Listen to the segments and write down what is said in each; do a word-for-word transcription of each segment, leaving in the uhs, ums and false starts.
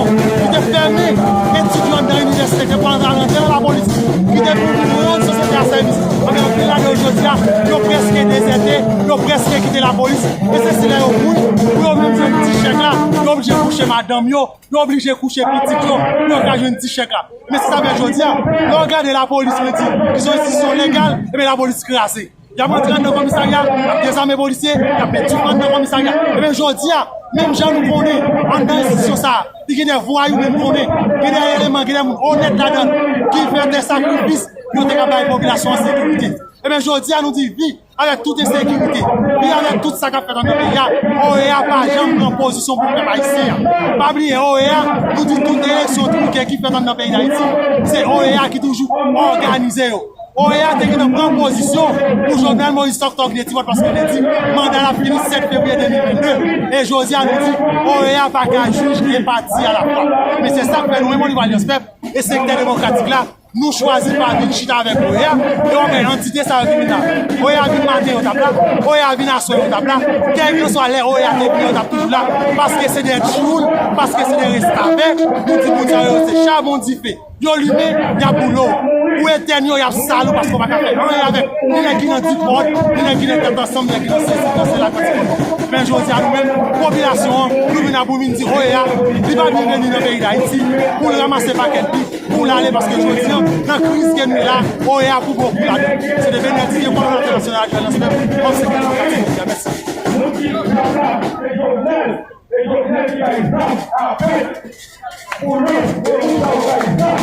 ki te fèmen etid yo anndan inivèsite, te pran antre nan lapolis, ki te pou rann sosyete a sèvis. Anben, anpil ladan yo jodi a, yo prèske dezète, yo prèske kite lapolis. E se sila yo mouri, pou yo menm jwenn ti chèk la, yo oblije kouche madanm yo, yo oblije kouche pitit yo, pou yo ka jwenn ti chèk la. Men se sa fè jodi a, lè w gade lapolis, mwen di, ki se yon enstitisyon legal, ebyen lapolis kraze. Y ap antre anndan komisarya, y ap dezame polisye, y ap met difè anndan komisarya. Ebyen jodi a, menm jan nou konnen, anndan enstitisyon sa a, li gen de vwayou, men nou konnen, gen de eleman, gen de moun onèt ladan l, ki fè de sakrifis pou yo te ka bay popilasyon an sekirite. Ebyen jodi a, nou di vi avèk tout ensekirite, vi avèk tout sa k ap fèt anndan peyi a, O E A pa janm pran pozisyon pou pèp ayisyen an. Pa bliye, O E A, nou di tout eleksyon twouke ki fèt anndan peyi Dayiti, se O E A ki toujou òganize yo. O E A te gentan pran pozisyon pou Jovenel Moïse tòk tòk de ti vòt paske l te di manda l ap fini sèt fevriye de mil vennde. E jodi a nou di O E A pa ka jij e pati alafwa. Men se sa k fè nou menm o nivo Alyans Pèp e sektè demokratik la, nou chwazi pa vin chita avèk O E A. E w ap wè antite sa yo ki vin la. O E A vin maten yo t ap la, O E A vin aswè yo t ap la. Kèlkeswa lè O E A te vini yo t ap toujou la. Paske se de tchoul, paske se de restavèk. Nou di moun sa yo se chabon dife. Yo limen, y ap boule w. Ou etèn yo, y ap sal ou paske w pa ka fè anyen avèk ni nèg ki nan Difòd, ni nèg ki nan Tèt Ansanm, nèg ki nan sesi, nan sela, nan sela. Men jodi a nou menm, popilasyon an, nou vin ap boumine di O E A, li pa vin veni nan peyi Dayiti pou l ranmase pakèt li, pou l ale paske jodi a, nan kriz ke nou ye la, O E A pou bon kou ladan. Se de Benèdi, kòdonatè nasyonal Alyans Pèp, kòm sekrè demokratik, mèsi. E Jovenel li bay zam avèk pou lòt revolisyon bay zam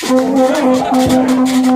pou mouye ansanm.